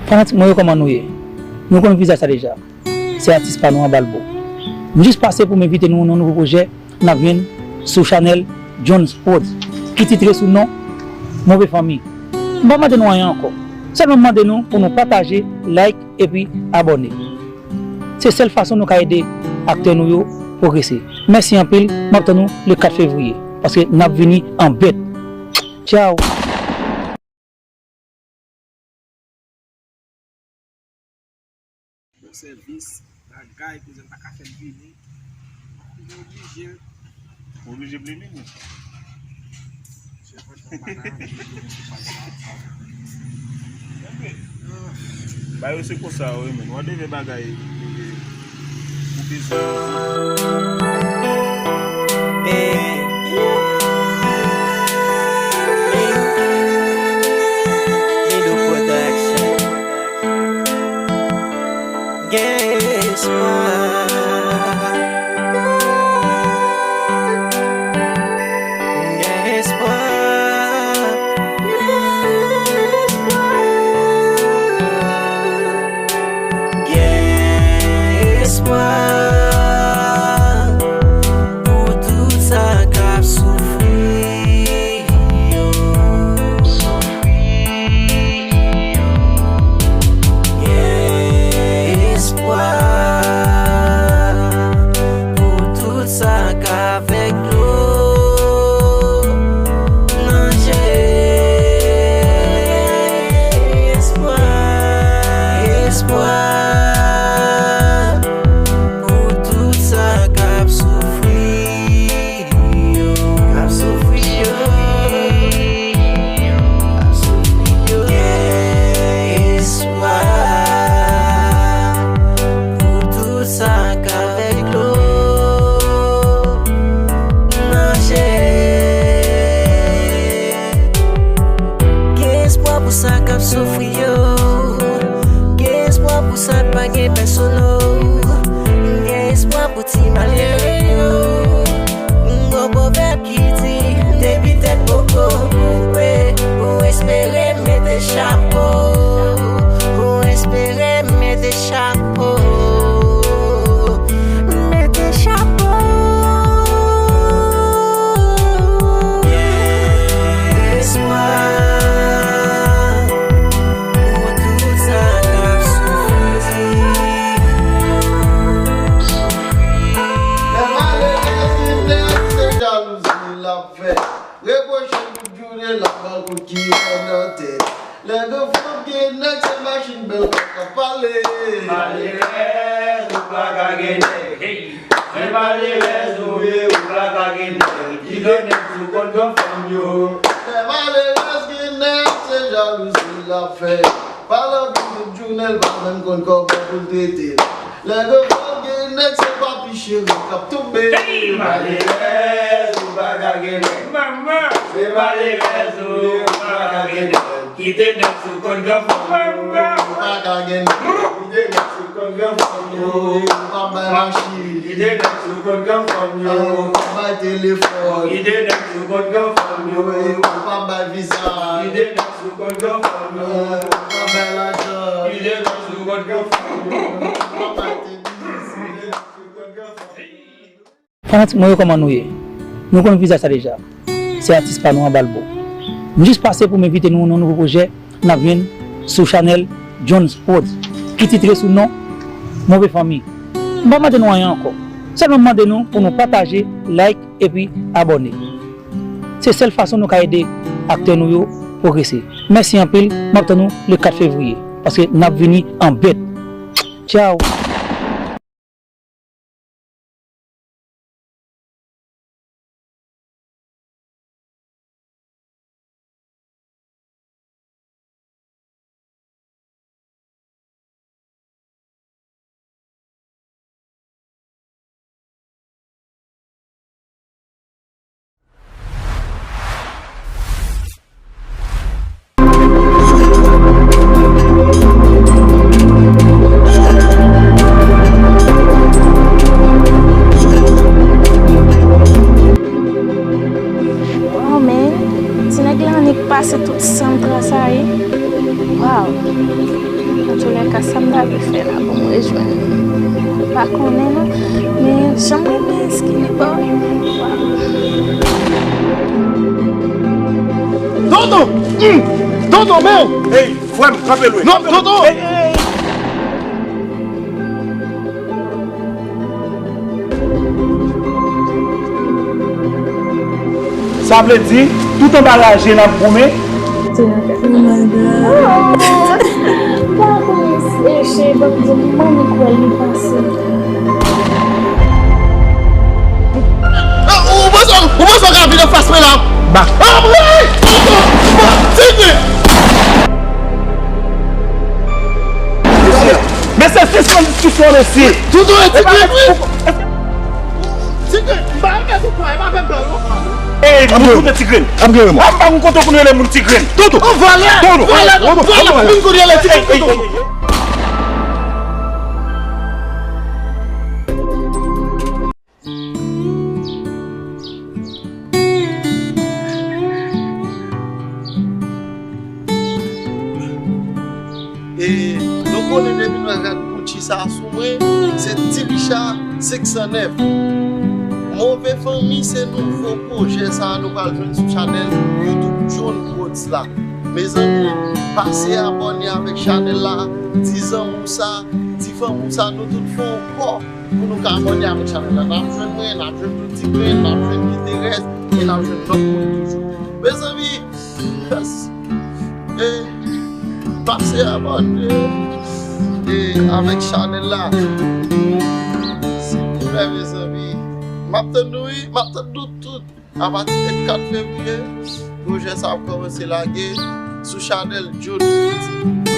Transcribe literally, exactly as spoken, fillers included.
Fanatik mwen yo, kòman nou ye? Nou konn vizaj sa deja. Se atis pa nou an, Balbo. M jis pase pou m envite nou nan yon nouvo pwojè n ap jwenn sou chanèl Jones Prod, ki titre sou non Move Fanmi. M pa mande nou anyen ankò. Sèlman m mande nou pou nou pataje, like epi abòne. Se sèl fason nou ka ede aktè nou yo pwogrese. Mèsi anpil, m ap tann nou le kat fevriye, paske n ap vini an bèt. Tchaw! Bon sèvis, bagay, kouzen pa ka fè l vini. Mwen oblije. Ou oblije plini, men. Bagay yo se konsa yo ye, men. W a devye bagay, ou bezwen. Hey. Hey. Mido Production. Gen espwa. Gen espwa. Gen espwa. Gen espwa pou tout sa k ap soufri. Gen espwa pou tout sa k avèk dlo nan je. Espwa, espwa. Pou tout sa k ap soufri yo, k ap soufri yo, k ap soufri yo. Gen espwa pou tout sa k avèk dlo nan je. Gen espwa pou sa k ap soufri yo. Gen espwa pou sa k pa gen pèsonn, oh. Gen espwa pou ti malere yo. Gon pwovèb ki di, depi tèt poko koupe, ou espere mete chapo. Ou espere mete chapo. Mete chapo. Gen espwa pou tout sa k ap soufri. Lè malerèz gen nèg, se jalouzi l ap fè. Repwoche l tout jounen, l ap ba l kout ki fè nan tèt. Lè gen fanm gen nèg, se machin bèl kòb k ap pale. Malerèz, ou pa ka gen nèg. Hey! Men malerèz ou ye, ou pa ka gen nèg. Kite nèg sou kont grann fanm yo. Lè malerèz gen nèg, se jalouzi l ap fè. Pa l anvi tout jounen, l pa menm konn kòman pou l trete l. Lè gen fanm gen nèg, se papi cheri k ap tonbe. Hey, malerèz, ou pa ka gen nèg. Manman! Se malerèz ou ye, ou pa ka gen nèg. Kite nèg sou kont grann fanm yo. Manman! Ou pa ka gen nèg. Kite nèg sou kont grann fanm yo. Ou pa bay machin. Kite nèg sou kont grann fanm yo. Ou pa bay telefòn. Kite nèg sou kont grann fanm yo. Ou pa bay viza. Kite nèg sou kont grann fanm yo. Ou pa bay lajan. Kite nèg sou kont grann fanm yo. Ou pa bay tenis. Kite nèg sou kont grann fanm yo. Fanatik mwen yo, kòman nou ye? Nou konn vizaj sa deja. Se atis pa nou an, Balbo. M jis pase pou m envite nou nan yon nouvo pwojè n ap jwenn sou chanèl Jones Prod, ki titre sou non Move Fanmi. M pa mande nou anyen ankò. Sèlman m mande nou pou nou pataje, like epi abòne. Se sèl fason nou ka ede aktè nou yo pwogrese. Mèsi anpil, m ap tann nou le kat fevriye, paske n ap vini an bèt. Tchaw! Sa m ta dwe fè la pou m rejwenn li? M pa konnen non, men jan m renmen Skinny Boy. Tonton! Hmm! Tonton, men! Hey, frè m, kanpe lwen. Non, tonton! Hey, hey, hey. Sa vle di, tout anba raje n ap goumen? Oh my God. M pa konnen si e che, ban m di w, m annik wè l, li pase. Ah, ou panse, ou panse w ka vin anfas mwen la? Ba. Ah, mwen! Tonton! Tonton! Tonton! Mesye, sispann diskisyon, mesye. Tonton, e Tigrenn, wi. Tigrenn, m pa renmen tonton, e pa fè m pè, non. Ey, moun kote Tigrenn. Ap gen remò. Ap pa moun kote kounye le moun Tigrenn. Tonton. Oh, vòlè, vòlè, vòlè, moun kote le Tigrenn, tonton. E nou konnen depi nou gad Gucci sa sou mwen, se T Richard senk san nèf. Move Fanmi se nouvo pwojè sa nou pral jwenn sou chanèl YouTube John Prodz la. Mezanmi, pase abòne avèk chanèl la, di zanmi w sa, di fanmi w sa, nou tout fè yon kò pou nou ka abòne avèk chanèl la. N ap jwenn mwen, n ap jwenn Tigrenn, n ap jwenn Kiterès, e n ap jwenn lòt moun toujou. Mezanmi, yes. E pase abòne e avèk chanèl la. Silvouplè, mezanmi. M ap tann nou, wi. M ap tann nou tout. Apati de kat fevriye, pwojè sa ap kòmanse lage sou chanèl John Prodz.